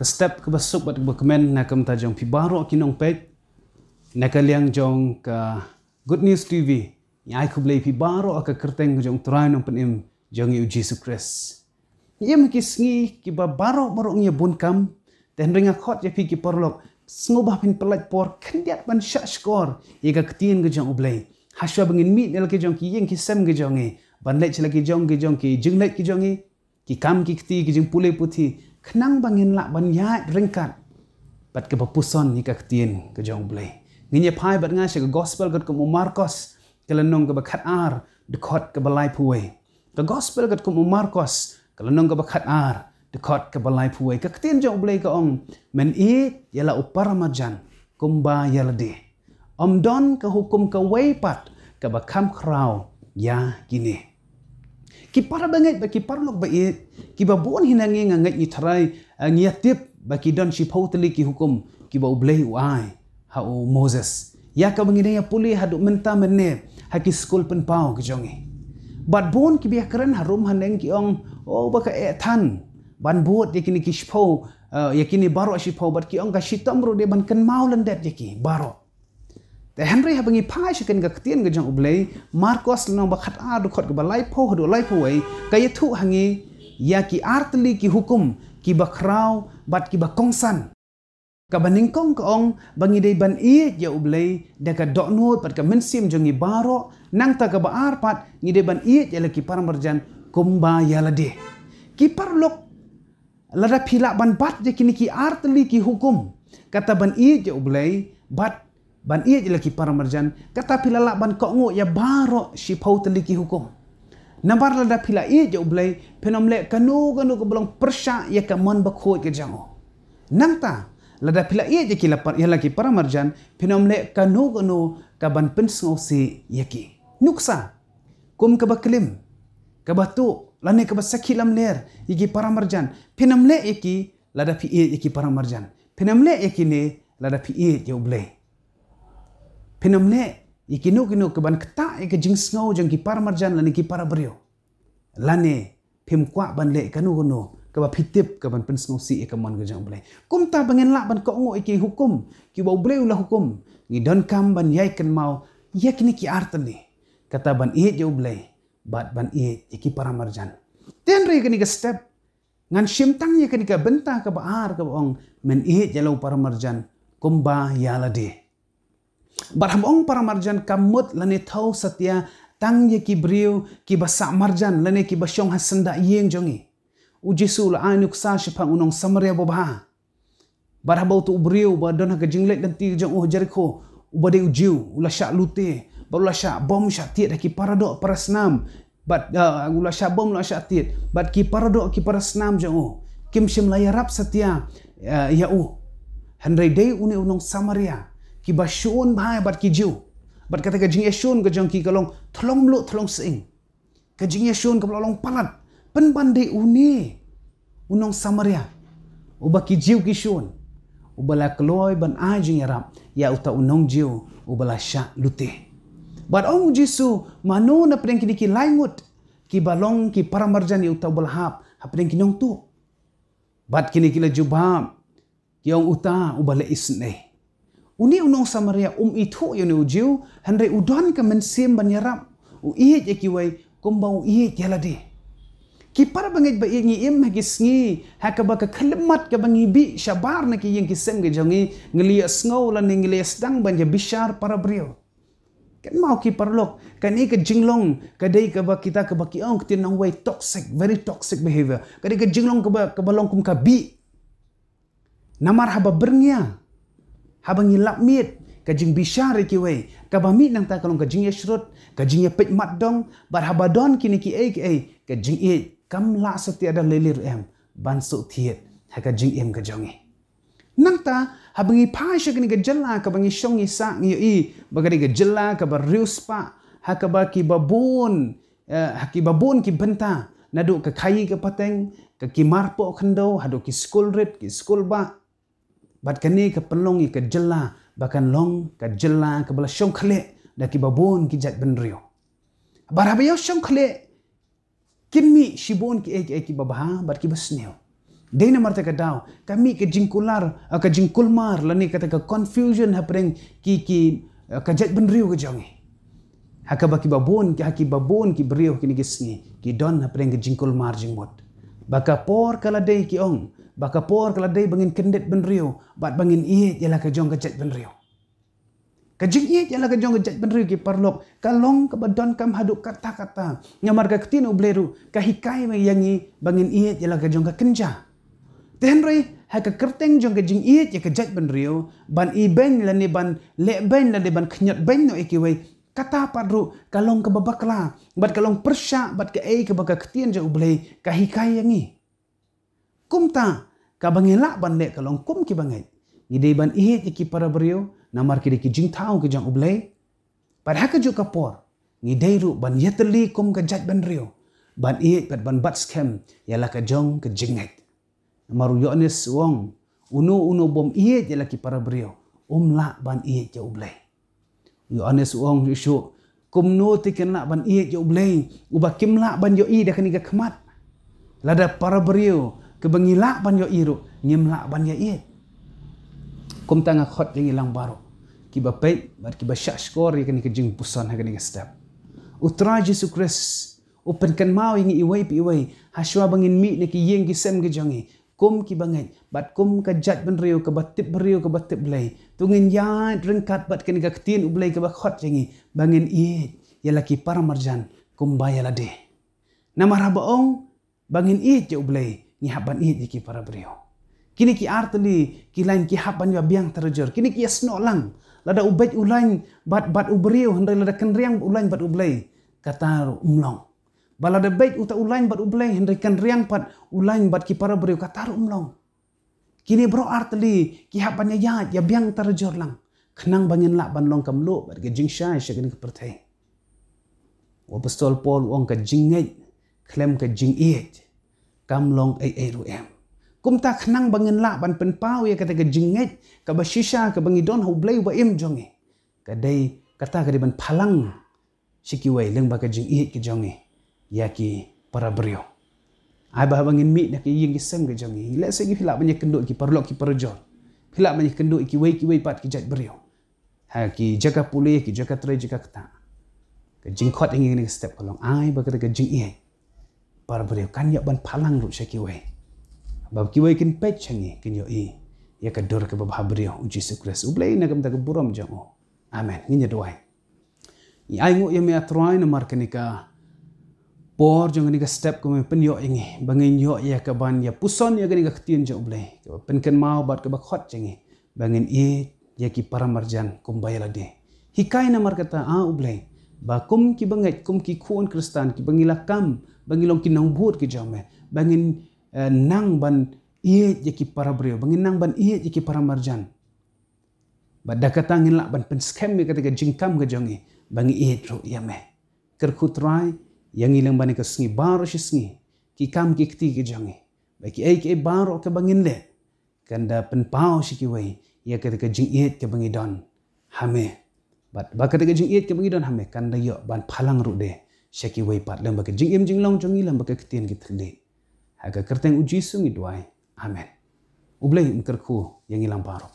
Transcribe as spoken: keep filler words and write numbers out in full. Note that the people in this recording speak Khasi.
Step kaba suk bad kaba kmen na ka bynta jong phi baroh ki nongpeit na ka liang jong ka Good News T V. Ngi ai khublei phi baroh ha ka kyrteng jong Trai Nongpynim jong ngi u Jisu Khrist. Ngi im ha ki sngi kiba baroh baroh ngi bun kam. Te hynrei nga khot ïa phi ki paralok, sngewbha phin pyllait por khyndiat ban shah shkor ïa ka ktien ka jong U Blei. Hashwa ba ngin mih na la ki jong ki ïing ki sem ki jong ngi, ban leit sha la ki jong ki jong ki jingleit ki jong ngi, ki kam ki kti, ki jingpule puthi, khnang ba ngin lah ban ïaid ryngkat bad kaba puson ïa ka ktien ka jong U Blei. Ngin ïa phai bad nga sha ka gospel katkum u Markos, ka lynnong kaba khatar, dkhot kaba laiphew wei. Ka gospel katkum u Markos, ka lynnong kaba khatar, dkhot kaba laiphew wei. Ka ktien jong U Blei ka ong, men ïeit ïa la u paramarjan kumba ïa lade. Ym don ka hukum kawei pat kaba kham khraw ïa kine. Ki para bangeit bad ki paralok ba ïeit, kiba bun hi na ngi nga ngeit ngi tharai, eh, ngi ïa tip ba ki don shiphew tylli ki hukum kiba U Blei u ai ha u Moses, ïa kaba ngi dang ïa pule haduh mynta mynne ha ki skul pynpaw ki jong ngi. Bad bun kiba ïa kren harum haneng ki ong, oh, ba ka eh than ban bud ïa kine ki shiphew, eh, ïa kine baroh shiphew, bad ki ong ka shitom ruh dei ban kynmaw lyndet ïa ki baroh. Te hynrei haba ngi phai sha kane ka ktien ka jong U Blei, Markos lynnong ba khatar, dkhot kaba laiphew haduh laiphew wei, ka ïathuh ha ngi ïa ki artylli ki hukum kiba khraw bad kiba kongsan. Kaba nyngkong ka ong ba ngi dei ban ïeit ïa U Blei da ka dohnud bad ka mynsiem jong ngi baroh, nangta kaba ar pat ngi dei ban ïeit ïa la ki paramarjan kumba ïa lade. Ki paralok, lada phi lah ban bat ïa kine ki artylli ki hukum, kata ban ïeit ïa U Blei bad ban ïeit ïa la ki paramarjan, kata phi la lah ban kohnguh ïa baroh shiphew tylli ki hukum. Namar lada phi la ïeit ïa U Blei, phin ym leh kano kano kaba long pyrshah ïa ka mon bakhuid ka jong u. Nangta, lada phi la ïeit ïa ki la par-, ïa la ki paramarjan, phin ym leh kano kano kaban pynsngewsih ïa ki. Nuksa, kum kaba klim, kaba tuh, lane kaba sakhi lamler ïa ki paramarjan, phin ym leh ïa ki lada phi ïeit ïa ki paramarjan. Phin ym leh ïa kine lada phi ïeit ïa U Blei. Phin ym leh ïa kino kino kaban ktah ïa ka jingsngew jong ki paramarjan lane ki parabriew. Lane phim kwah ban leh kano kano kaba phi tip kaban pynsngewsih ïa ka mon ka jong U Blei. Kumta ba ngin lah ban kohnguh ïa ki hukum kiba U Blei u la hukum, ngi donkam ban ïai kynmaw ïa kine ki artylli. Kata ban ïeit ïa U Blei bad ban ïeit ïa ki paramarjan. Te hynrei kane ka step, ngan shim tang ïa kane ka bynta kaba ar kaba ong, men ïeit ïa la u paramarjan kumba ïa lade. Bad haba ong paramarjan, kam mut lane thew satia tang ïa ki briew kiba sah marjan lane kiba shong ha syndah ïing jong ngi. U Jisu u la ai nuksa shaphang u nong Samaria babha. Bad haba uto u briew uba don ha ka jingleit lynti jong u ha Jerikho, uba dei u Jiw, u la shah lute, bad u la shah bom shah tied ha ki paradoh parasnam, bad, uh, u la shah bom, u la shah tied, bad ki paradoh ki parasnam jong u kim shym la ïarap satia, uh, ïa u. Hynrei dei une u nong Samaria, kiba shun bha bad ki Jiw. Bad kata ka jingïashun ka jong ki ka long thlong mluh thlong sying. Ka jingïashun kaba la long palat, pynban dei une u nong Samaria, uba ki Jiw ki shun, uba la kloi ban ai jingïarap ïa uta u nong Jiw uba la shah lute. Bad ong u Jisu, mano na pdeng kine ki lai ngut kiba long ki paramarjan ïa uta uba la hap hapdeng ki nongtuh? Bad kine ki la jubab, ki ong, uta uba leh isynei. Une u nong Samaria um ithuh ïa une u Jiw, hynrei u don ka mynsiem ban ïarap, u ïeit ïa kiwei kumba u ïeit ïa lade. Ki para bangeit ba ïeit, ngi im ha ki sngi ha kaba ka khyllipmat kaba ngi bih shabar na ki ïing ki sem ki jong ngi, ngi la ïohsngew lane ngi la ïohsdang ban ïa bishar parabriew. Kynmaw ki paralok, kane ka jinglong ka dei kaba kita kaba ki ong ktien nongwei toxic, very toxic behavior. Ka dei ka jinglong kaba, kaba long kum ka bih. Namar haba byrngia, haba ngi lap miet, ka jingbishar ïa kiwei kaba mih nangta ka long ka jingïashrut, ka jingïapeit mat dong, bad haba don kine kiei kiei, ka jingïeit kam lah satia da lei lei ruh em ban suk thied ha ka jingim ka jong ngi. Nangta, haba ngi phai sha kane ka jylla kaba ngi shong ngi sah, ngi ïohi ba ka dei ka jylla kaba riewspah, ha kaba kiba bun, eh, ha kiba bun ki bynta, naduh ka khaïi ka pateng, ka ki marpoh khyndew, haduh ki skul rit, ki skul bah. Bad kane ka pynlong ïa ka jylla ba kan long ka jylla kaba la shongkhlieh da kiba bun ki jaitbynriew. Bad haba ïa shongkhlieh, kin mih shibun kiei kiei kiba bha bad kiba sniew. Dei namar kata ka daw ka mih ka jingkular, ah, ka jingkulmar lane kata ka confusion hapdeng ki, ki, ah, ka jaitbynriew ka jong ngi. Ha kaba kiba bun, ha kiba bun ki briew kine ki sngi ki don hapdeng ka jingkulmar jingmut. Ba ka por ka la dei, ki ong, ba ka por ka la dei ba ngin kyndit bynriew bad ba ngin ïeit ïa la ka jong ka jaitbynriew. Ka jingïeit ïa la ka jong ka jaitbynriew, ki paralok, ka long kaba donkam haduh katta katta. Namar ka ktien U Blei ruh ka hikai ïa ngi ba ngin ïeit ïa la ka jong ka kynja. Te hynrei ha ka kyrteng jong ka jingïeit ïa ka jaitbynriew, ban ibeiñ lane ban lehbeiñ lane ban khñiot beiñ noh ïa kiwei, kata pat ruh ka long kaba bakla bad ka long pyrshah bad kaei kaba ka ktien jong U Blei ka hikai ïa ngi. Kumta, kaba ngi lah ban leh ka long kum ki bangeit, ngi dei ban ïeit ïa ki para briew namar ki dei ki jingthaw ki jong U Blei. Bad ha kajuh ka por, ngi dei ruh ban ïatylli kum ka jaitbynriew, ban ïeit bad ban bat skhem ïa la ka jong ka jingngeit. Namar u Ïoannis u ong, uno uno bym ïeit ïa la ki para briew, um lah ban ïeit ïa U Blei. U Ïoannis u ong shuh shuh, kumno te kin lah ban ïeit ïa U Blei uba kim lah ban ïohi da kane ka khmat? Lada para briew kiba ngi lah ban ïohi ruh ngim lah ban ïa ïeit. Kumta nga khot ïa ngi lang baroh kiba peit bad kiba shahshkor ïa kane ka jingpuson ha kane ka step. U Trai Jisu Khrist u pynkynmaw ïa ngi iwei pa iwei ha shuwa ba ngin mih na ki ïing ki sem ki jong ngi, kum ki bangeit bad kum ka jaitbynriew kaba tip briew kaba tip Blei. To ngin ïaid ryngkat bad kane ka ktien U Blei kaba khot ïa ngi ba ngin ïeit ïa la ki para marjan kumba ïa lade. Namar haba ong ba ngin ïeit ïa U Blei, ngi hap ban ïeit ïa ki para briew. Kine ki artylli ki lain ki hap ban ïa biang tarajur, kine ki ïa snoh lang. Lada u beit u lain bad, bad u briew, hynrei lada kynriang u lain bad U Blei, kata ruh um long. Ba lada beit uta u lain bad U Blei hynrei kynriang pat u lain bad ki para briew, kata ruh um long. Kine baroh artylli ki hap ban ïa ïaid ïa biang tarajur lang, khnang ba ngin lah ban long ka mluh bad ka jingshai sha kane ka pyrthei. U Apostol Paul u ong ka jingngeit khlem ka jingïeit kam long ei ei ruh em. Kumta khnang ba ngin lah ban pynpaw ïa kata ka jingngeit kaba shisha kaba ngi don ha U Blei uba im jong ngi, ka dei, kata ka dei ban phalang sha kiwei lyngba ka jingïeit ka jong ngi ïa ki para briew. Ai ba haba ngin mih na ki ïing ki sem ki jong ngi, lehse phi lah ban ïakynduh ki paralok ki parajor, phi lah ban ïakynduh kiwei kiwei pat ki jaitbriew ha ki jaka pule, ki jaka trei, jaka ktah. Ka jingkhot ïa ngi kane ka step ka long, ai ba kata ka jingïeit para briew kan ïoh ban phalang ruh sha kiwei, ba kiwei kin peit sha ngi, kin ïohi ïa ka dur kaba bha briew U Jisu Khrist. U Blei na ka bynta ka burom jong u. Amen. Ngin ïa duwai. Ngi ainguh ïa me, A Trai, namar kane ka por jong kane ka step kaba me pynïoh ïa ngi ba ngin ïoh ïa ka ban ïa puson ïa kane ka ktien jong U Blei kaba pynkynmaw bad kaba khot ïa ngi ba ngin ïeit ïa ki para marjan kumba ïa lade. Hikai namar kata, A U Blei, ba kum ki bangeit, kum ki khun Khristan kiba ngi la kam ba ngi long ki nongbud ki jong me, ba ngin, eh, nang ban ïeit ïa ki para briew, ba ngin nang ban ïeit ïa ki para marjan. Bad da kata ngin lah ban pynskhem ïa kata ka jingkam ka jong ngi ba ngi ïeit ruh ïa me. Kyrkhu Trai ïa ngi lyngba kane ka sngi baroh shi sngi, ki kam ki kti ki jong ngi, ba kiei kiei baroh kaba ngin leh kan da pynpaw sha kiwei ïa kata ka jingïeit kaba ngi don ha me. Bad ba kata ka jingïeit kaba ngi don ha me kan da ïoh ban phalang ruh de sha kiwei pat lyngba ka jingim jinglong jong ngi, lyngba ka ktien ki thylliej. Ha ka kyrteng U Jisu ngi duwai. Amen. U Blei un kyrkhu ïa ngi lang baroh.